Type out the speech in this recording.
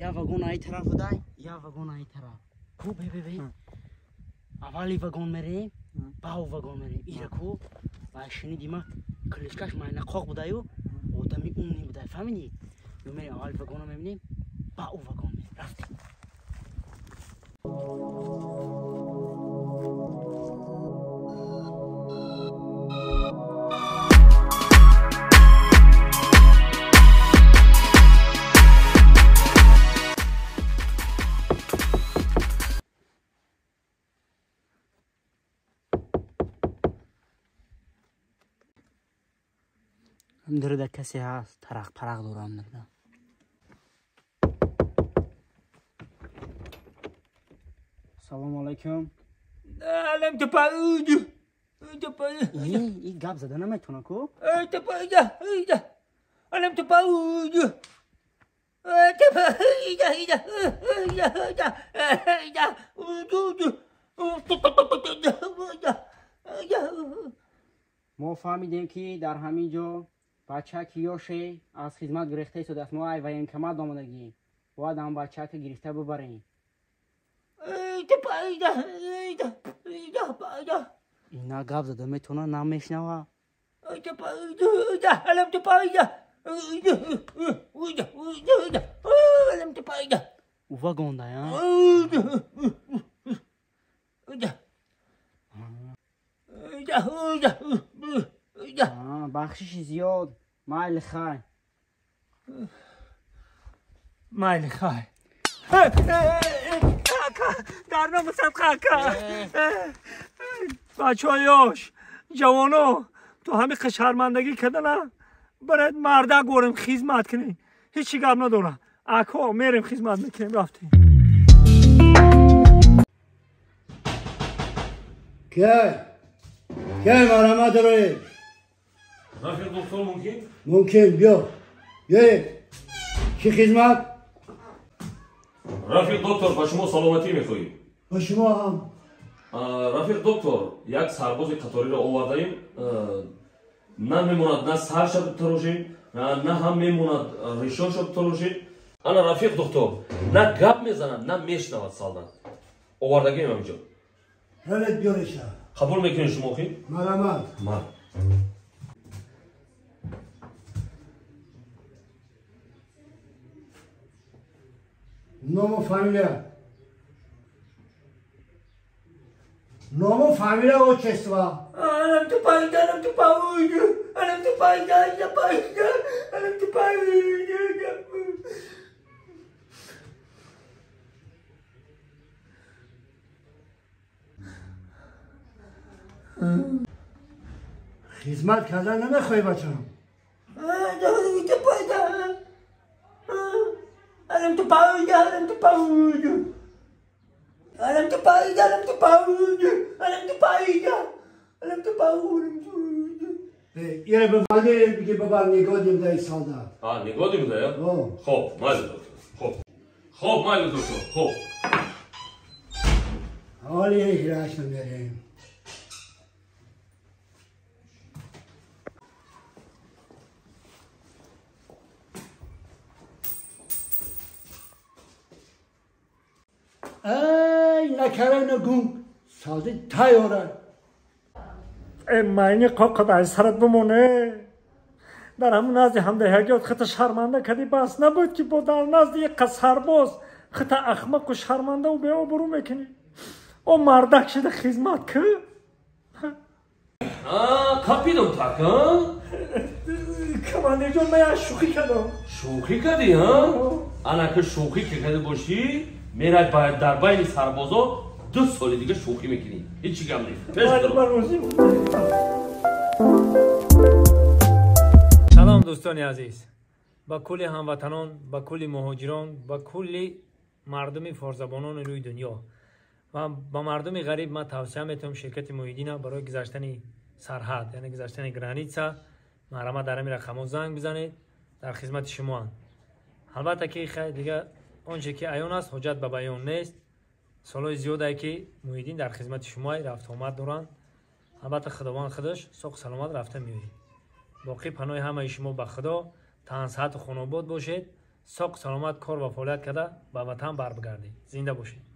Я вагон ай тараф будай, я вагон ай тараф. Ку бе бе бе. Аввали вагон мерем, баъ вагон мерем. Ира ку ва шунидима кличкаш майнақоқ будаю, одами умный будай, фаҳмидӣ? Ё мерем аввали вагонро мебинем, баъ вагон мерем. Рафтем. Дурда касе ҳаст, тарақ парақ дорам дурда. Салому алайкум. Алам тапауду. И гап зада наметавона ку? Тапауда, ида. Алам тапауду. Тапауда, ида, ида, ида, ида. Уду. Мо фаҳмидем ки дар ҳамин ҷо бачаки ёше аз хизмат гирифта истодааст. Мо ай военкомат омадагӣ. Бояд ҳам бачака гирифта бибарем. Ина гап зада метавона, на мешнава. У вагонда, а? Бахшиши зиёд. Майли хай. Майли хай. Дар номусат кака. Бачаҳои ёш, ҷавоно, то ҳамин шармандагӣ кардана баред марда горем хизмат кунем. Ҳеҷ чӣ гап надора. Ако мерем хизмат мекунем, рафтем. Кай? Кай марҳамат доред? Рафиқ доктор мумкин? Мумкин, биё. Биёед. Чӣ хизмат? Рафиқ доктор, ба шумо саломатӣ мехоҳем. Ба шумо ҳам. Рафиқ доктор, як сарбози қаториро овардаем. На мемонад на сарша битарошем, на ҳам мемонад ришоша битарошем. Ана рафиқ доктор, на гап мезанад, на мешнавад солдат. Овардагием ҳаминҷо. Равед биёреша. Қабул мекунед шумо охи? Марҳамат. Мар. Ному фамилия. Ному фамилия, отчество. Алам тупайда, алам тупауду. Алам тупайда, тупайда. Алам тупауду. Хизмат кардан намехоҳӣ, бачам? Алам тупауду, алам тупауду. Алам тупауду, алам тупауду. Алам тупауду. Алам тупауду. Ире бивади, биги бабар нигоҳ дай солдат. А, нигоҳ дай? Хоб, майли доктор. Хоб. Хоб, майли доктор. Хоб. Ҳоли ҳираш намерем. Ай, накара нагун, солдат тайёра. Э, майни қоқат ай сарат бимоне. Дар ҳамун назди ҳамдаҳягиёт хита шарманда кардӣ, бас набуд ки бо дар назди як сарбоз хита ахмақу шармандаву беобрӯ мекунӣ. О мардак шида хизмат кӣ? Капидам так, а? Командирҷон, ман як шӯхӣ кардам. Шӯхӣ кардӣ, а? Ана ки шӯхӣ ки карда бошӣ, мерай дар байни сарбозо 2 соли дига шӯхӣ мекунӣ. Ҳеҷ чӣ гап нест. Пеш Салом дӯстони азиз. Ба кулли ҳамватанон, ба кулли муҳоҷирон, ба кулли мардуми форсзабонони рӯи дунё ва ба мардуми ғариб ман тавсия метавам ширкати Муҳиддина барои гузаштани сарҳад, яъне гузаштани граница, марҳамат дар ҳамин рақамҳо занг бизанед, дар хизмати шумоанд. Албатта ки дига он че ки аён аст, ҳоҷат ба баён нест. Солҳои зиёдае ки Муҳиддин дар хизмати шумо рафтуомад доранд. Албатта Худованд худаш соқ саломат рафта меояд. Боқӣ паноҳи ҳамаи шумо ба Худо, тансиҳату хонобод бошед. Соқ саломат кор ва фаъолият карда, ба ватан барбигардӣ. Зинда бошед.